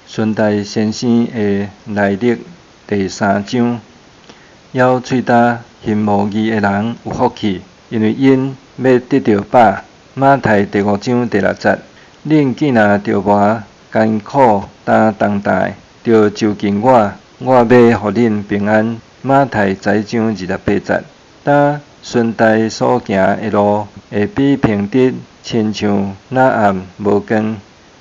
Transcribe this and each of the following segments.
順大先生的來歷第三章，枵喙焦行無義的人有福氣，因為𪜶欲得著飽。馬太第五章第六節，恁見若著無艱苦擔重擔的，著就近我，我欲予恁平安。馬太十一章二十八節，當順大所行的路會比平日親像若暗無光，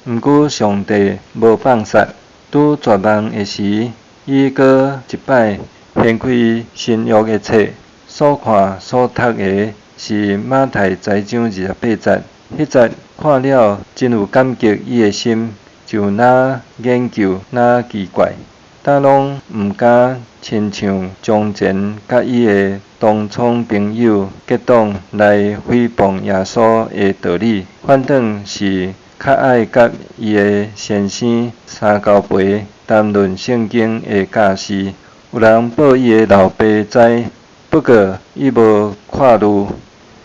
毋過上帝無放殺。拄絕望的時，伊閣一擺掀開新約的冊，所看所讀的是馬太十一章二十八節。彼節看了真有感激，伊的心就若研究若奇怪，膽攏毋敢親像從前佮伊的同窗朋友結黨來誹謗耶穌的道理，反轉是較愛佮伊的先生三交陪談論聖經的教示。有人報伊的老爸知，不過伊無看慮。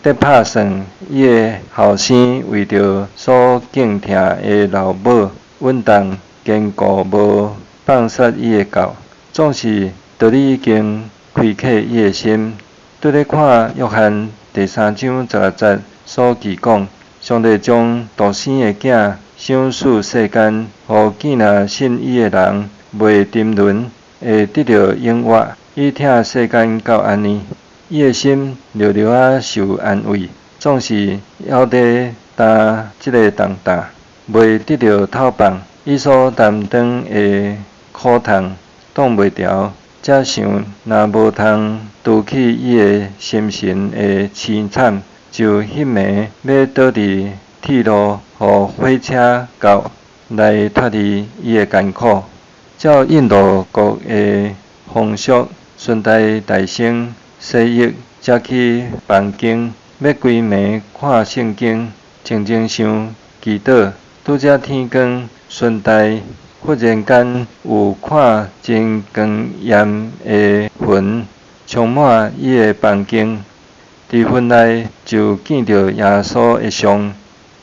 咧拍算，伊的後生為著所敬疼的老母穩當堅固無放殺伊的教，總是道理已經開啟伊的心。拄咧看約翰第三章十六節所記講，上帝將獨生的囝賞賜世間，予見若信伊的人袂沉淪，會得著永活。伊疼世間到按呢，伊的心弱弱仔受安慰，總是猶咧擔這个重擔，袂得著透放。伊所擔當的苦痛擋袂牢，才想若無通除去伊的心神的淒慘，就彼暝欲倒佇鐵路，予火車轎來脫離伊的艱苦。照印度國的風俗，順大大聲洗浴，才去房間，欲規暝看聖經，靜靜想祈禱。拄才天光，順大忽然間有看真光艷的雲充滿伊的房間，佇雲內就見著耶穌的像，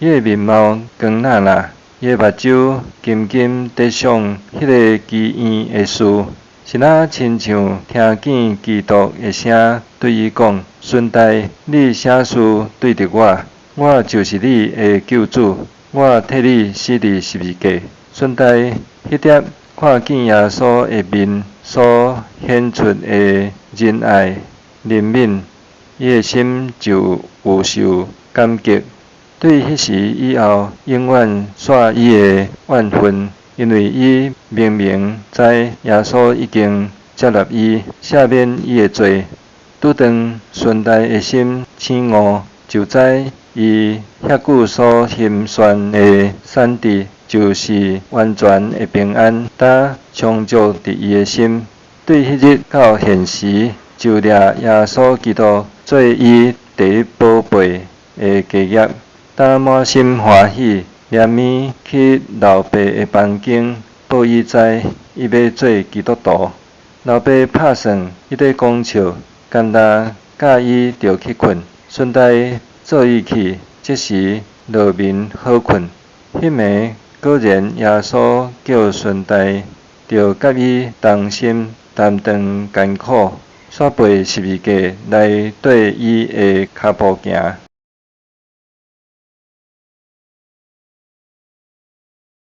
伊的面貌光那那，伊的目睭金金得像彼个奇異的事，是若親像聽見基督的聲對伊講：順大，你啥事對著我？我就是你的救主，我替你死佇十字架。順大彼粒看見耶穌的面所顯出的仁愛、憐憫，伊的心就有受感激。對彼時以後，永遠煞伊的怨恨，因為伊明明知耶穌已經接納伊，赦免伊的罪。拄當順大的心醒悟，就知伊遐久所尋尋的產地，就是完全的平安，呾充足佇伊的心。對彼日到現時，就掠耶穌基督做伊第一寶貝的家業，呾滿心歡喜，連暝去老爸的房間，報伊知伊欲做基督徒。老爸拍算彼咧講笑，干焦教伊著去睏。順大做伊去，即時落眠好睏。彼暝果然耶穌叫順大，著佮伊同心擔當艱苦，煞背十字架來綴伊的跤步行。